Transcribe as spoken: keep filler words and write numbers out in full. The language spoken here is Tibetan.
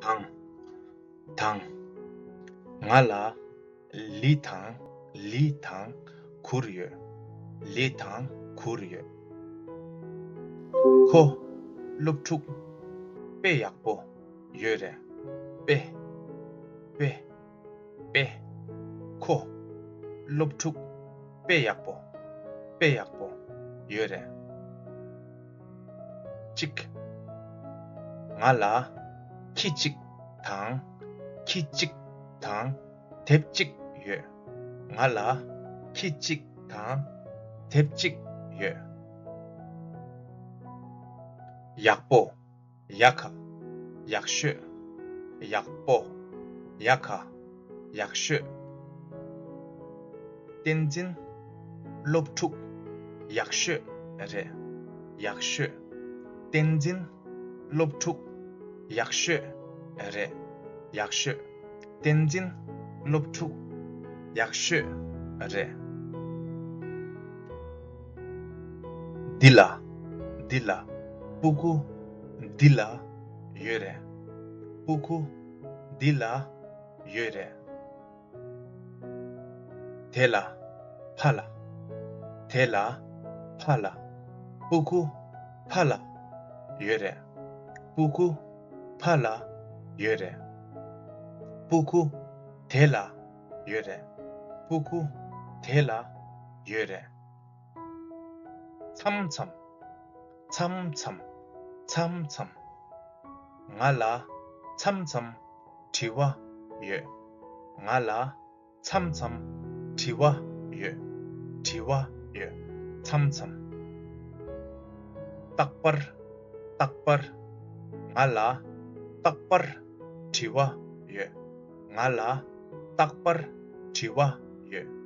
དང་། དང་། ང་ལ་ལི་དང་། ལི་དང་གུར་ཡོད། ལི་དང་གུར་ཡོད། ཁོ་སློབ་ཕྲུག་དཔེ་ཡག་པོ་ཡོད་རེད། དཔེ། དཔེ། དཔེ། ཁོ་སློབ་ཕྲུག་དཔེ་ཡག་པོ། དཔེ་ཡག་པོ་ཡོད་རེད། གཅིག་ང་ལ་ཁྱི་གཅིག་དང་། ཁྱི་གཅིག་དང་དེབ་གཅིག་ཡོད། ང་ལ་ཁྱི་གཅིག་དང་དེབ་གཅིག་ཡོད། ཡག་པོ། ཡག་ག་ཡག་ཤོས། ཡག་པོ། ཡག་ག་ཡག་ཤོས། བསྟན་འཛིན་སློབ་ཕྲུག་ཡག་ཤོས་རེད། ཡག་ཤོས། བསྟན་འཛིན་སློབ་ཕྲུག་ཡག་ཤོས་རེད། ཡག་ཤོས། བསྟན་འཛིན་སློབ་ཕྲུག་ཡག་ཤོས་རེད། འདི་ལ། འདི་ལ། སྤུ་གུ་འདི་ལ་ཡོད་རེད། སྤུ་གུ་འདི་ལ་ཡོད་རེད། དེ་ལ། ཕ་ལ། དེ་ལ། ཕ་ལ། སྤུ་གུ་ཕ་ལ་ཡོད་རེད། སྤུ་གུ་ཕ་ལ་ཡོད་རེད། སྤུ་གུ་དེ་ལ་ཡོད་རེད། སྤུ་གུ་དེ་ལ་ཡོད་རེད། མཚམས་མཚམས། མཚམས་མཚམས། མཚམས་མཚམས། ང་ལ་མཚམས་མཚམས་དྲི་བ་ཡོད། ང་ལ་མཚམས་མཚམས་དྲི་བ་ཡོད། དྲི་བ་ཡོད། མཚམས་མཚམས། རྟག་པར། རྟག་པར། ང་ལ་རྟག་པར་དྲི་བ་ཡོད། ང་ལ་རྟག་པར་དྲི་བ་ཡོད།